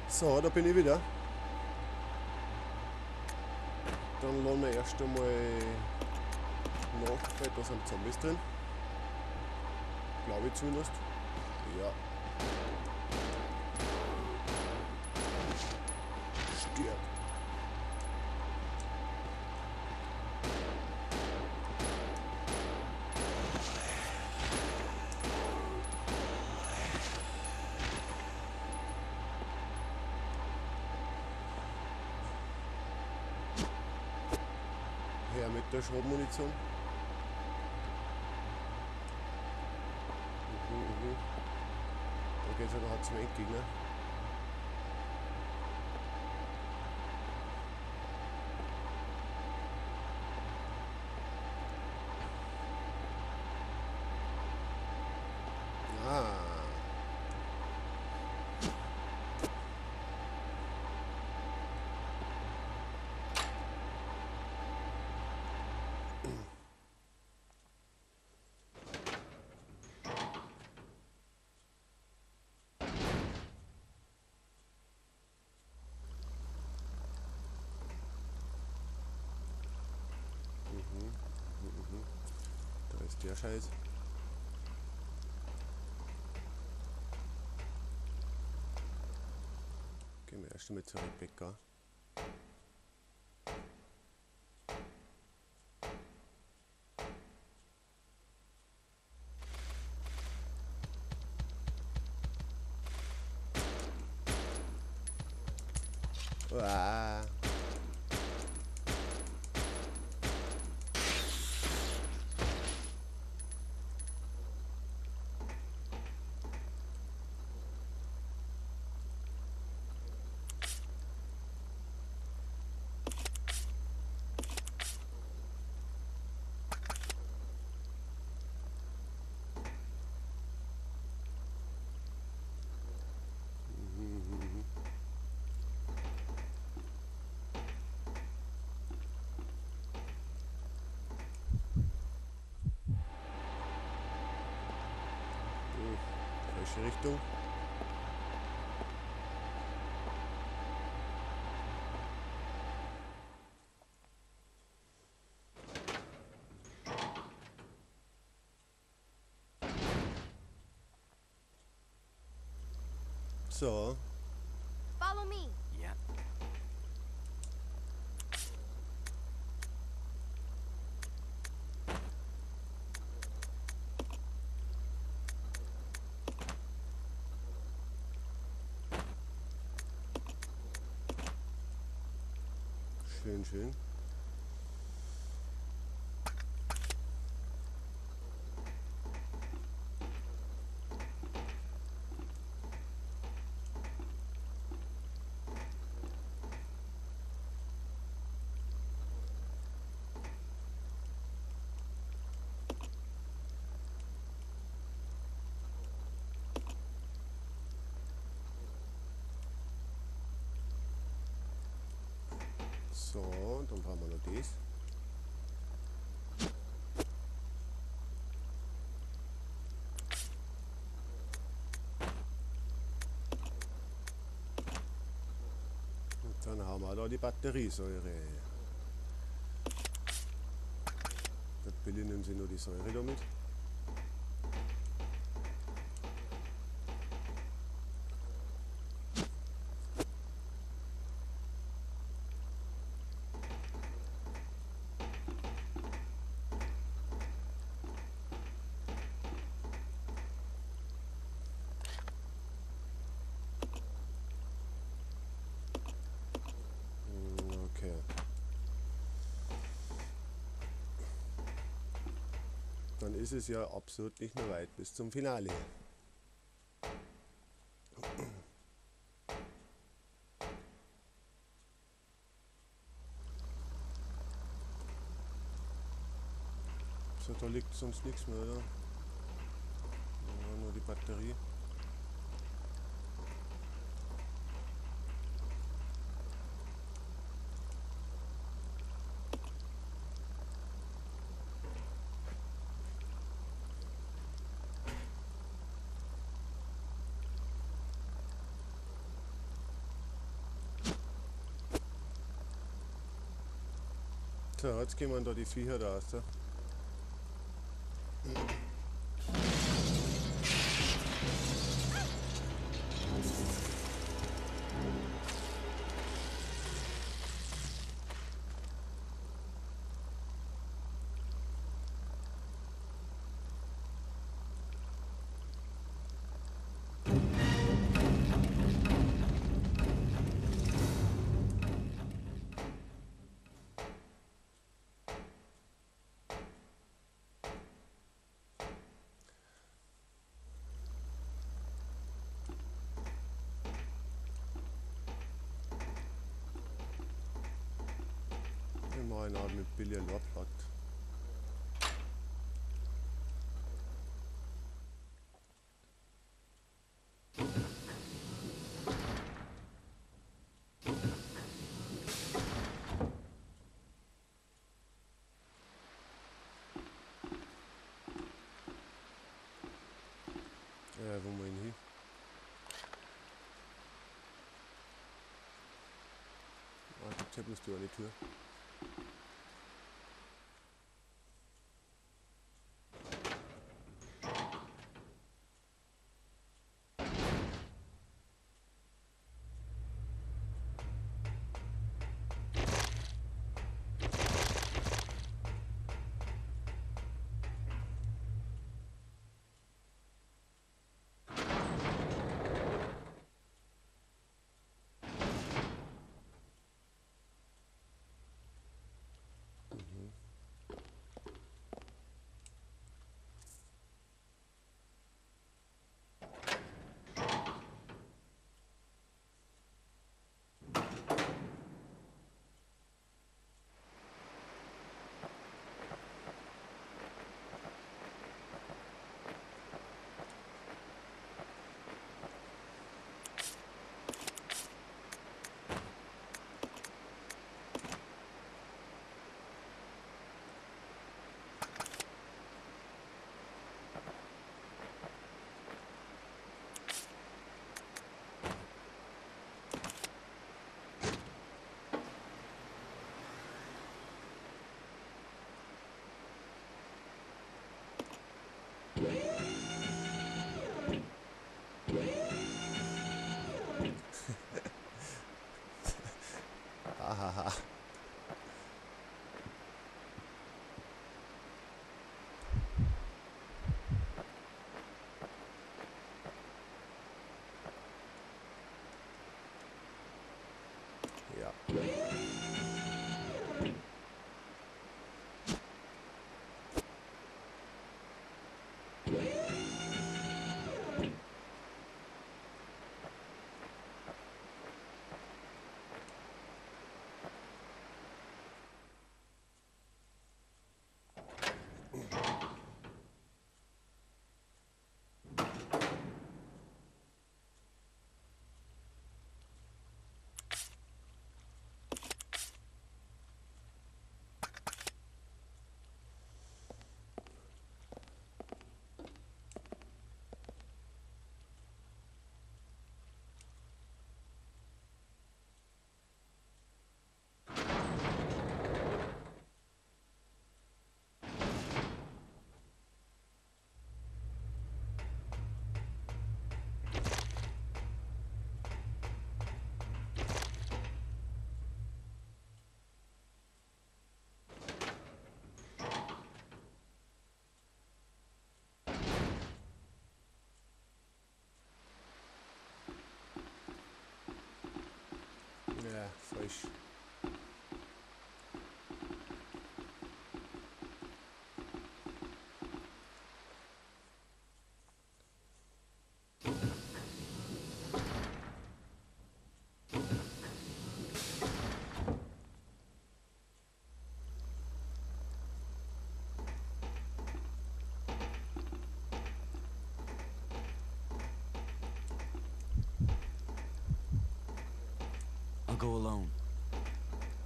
So, da bin ich wieder. Dann laden wir erst einmal nach, weil da sind Zombies drin. Glaube ich zumindest. Ja. Stirb. Her mit der Schrotmunition. Da geht es ja noch zum Endgegner. Ah. Da ist der Scheiß. Gehen wir erst einmal zu Rebecca. Uah. Falsche Richtung. So. Follow me. Yeah. Schön, schön. So, dann brauchen wir noch das. Und dann haben wir da die Batteriesäure. Der Billy nimmt sich nur die Säure damit. Okay. Dann ist es ja absolut nicht mehr weit bis zum Finale. So, da liegt sonst nichts mehr, oder? Ja, nur die Batterie. So, jetzt gehen wir da die Viecher raus. Da. Eine mit Billy Lorplagt. Wo muss ich hin? Ah, gibt's ja bloß die eine Tür. Hahaha. Ja. Ja, falsch. I'll go alone.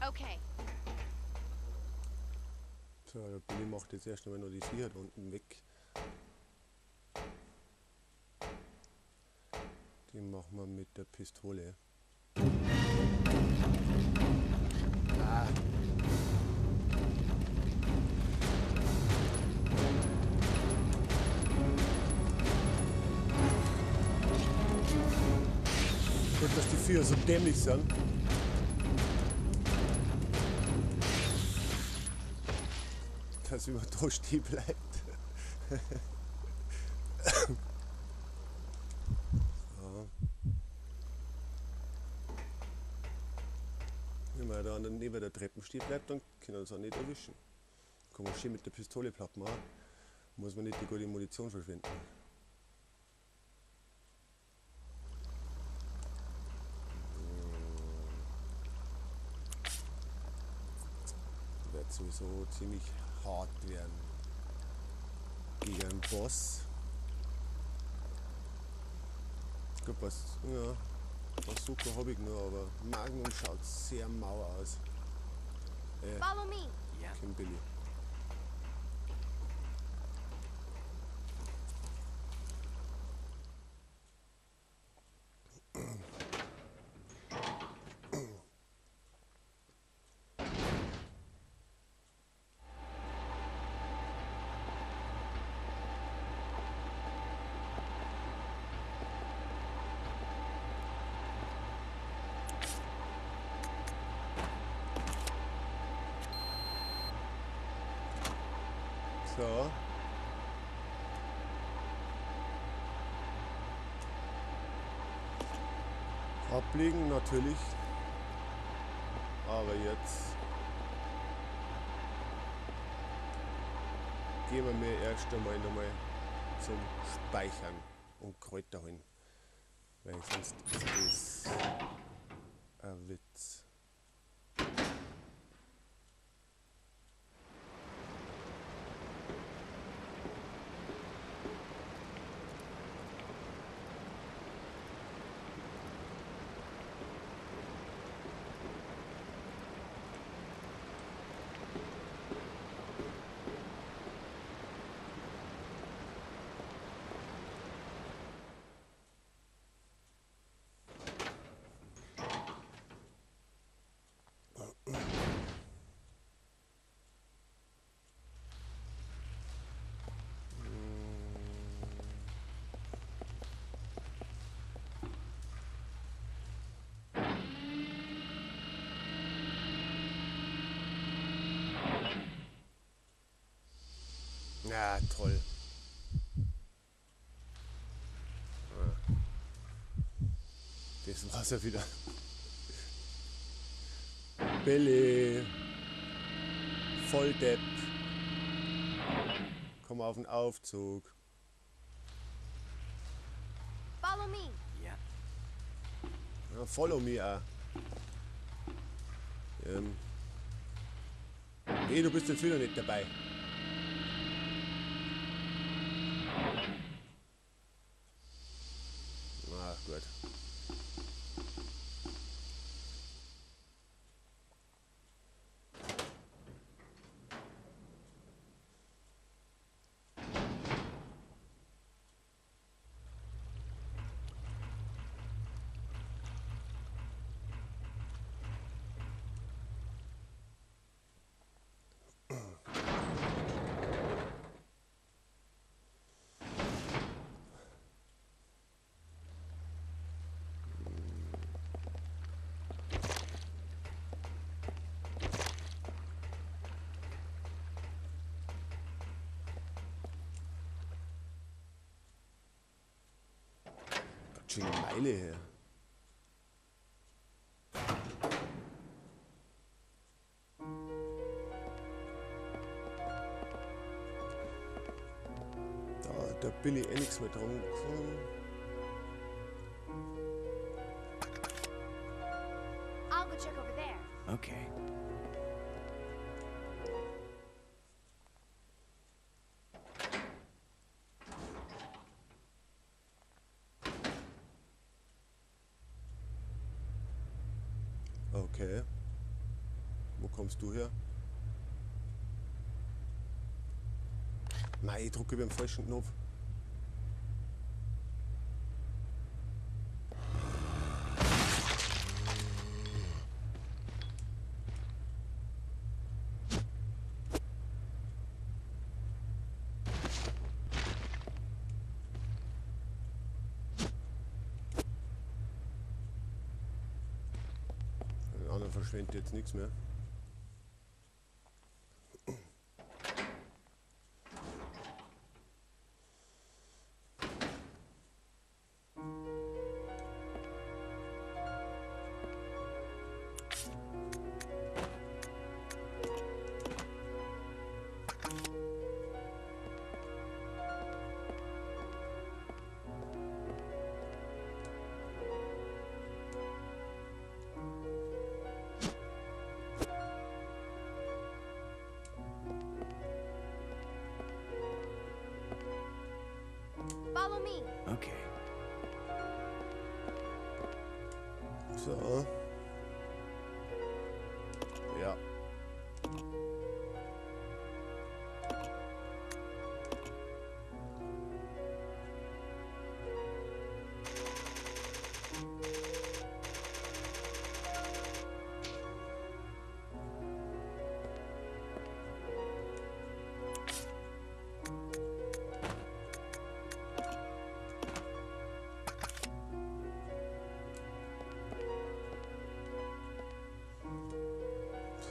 Okay. So, der Billy macht jetzt erst einmal noch die Viecher da unten weg. Die machen wir mit der Pistole. Ah. Gut, dass die Viecher so dämlich sind. Dass immer da stehen bleibt. So. Wenn man da neben der Treppe stehen bleibt, dann kann er uns auch nicht erwischen. Kann man schön mit der Pistole platt machen. Muss man nicht die gute Munition verschwenden. Wird sowieso ziemlich hart werden gegen einen Boss. Gut, was, ja, Bazooka habe ich noch, aber Magnum schaut sehr mau aus. Follow me. Ja. Kein Billy. So. Ablegen natürlich. Aber jetzt gehen wir mir erst einmal nochmal zum Speichern und Kräuter holen. Weil sonst ist das ein Witz. Ja, toll. Das war's ja wieder. Billy. Volldepp. Komm auf den Aufzug. Follow me. Ja. Ja, follow me auch. Hey, du bist jetzt wieder nicht dabei. Ach gut. Schöne Meile her. Da hat der Billy eh nichts mehr dran gekommen. I'll go check over there. Okay. Okay. Wo kommst du her? Nein, ich drücke über den falschen Knopf. Dann verschwendet jetzt nichts mehr. Follow me. Okay. So. Ja.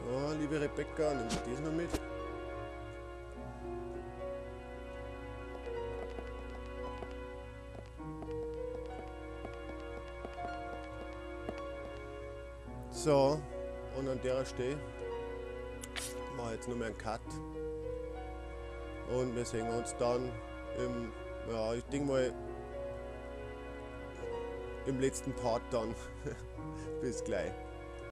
So, liebe Rebecca, nimm das noch mit. So, und an der Stelle mache ich jetzt nur mehr einen Cut. Und wir sehen uns dann im, ja, ich denke mal, im letzten Part dann. Bis gleich.